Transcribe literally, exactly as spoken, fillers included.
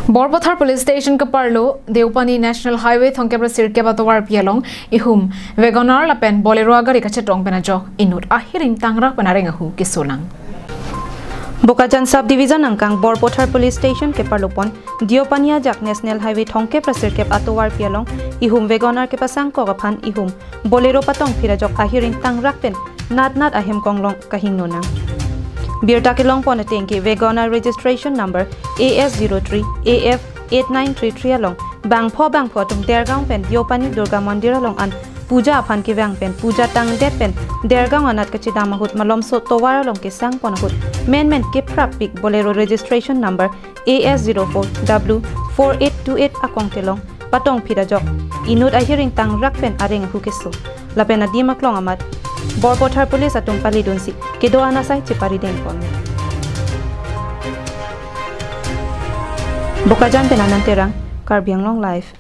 Borpathar Police Station keparlo Deopani National Highway thomkep ra sirkep atovarpi along ihum WagonR lapen Bolero agari kachetong pen ajok inut ahiring tangrak pen areng ahu keso nang. Bokajan Sub Division angkang Borpathar Police Station keparlo pon Deopani ajak National Highway thomkep ra sirkep atovarpi along ihum WagonR kepasangkok aphan ihum Bolero patongphit ajok ahiring tangrak pen natnat ahem konglong kahingno nang. Birta kelong pon ateng ke WagonR registration number A S zero three A F eight nine three three along bangpho bangpho atum Dergaon pen Deopani Durga Mandir along an puja aphan kevang pen puja tangdet pen Dergaon anat kachedam ahut malomso tovar along kesang pon ahut menmen kephrap pik Bolero registration number A S zero four W four eight two eight akong kelong patongphit ajok inut ahiring tangrak pen areng ahu keso lapen adim aklong amat Borpathar Police atum palidunsi kedo-an asai cheparideng pon. Bokajan pen Anand Terang, Karbi Anglong Live.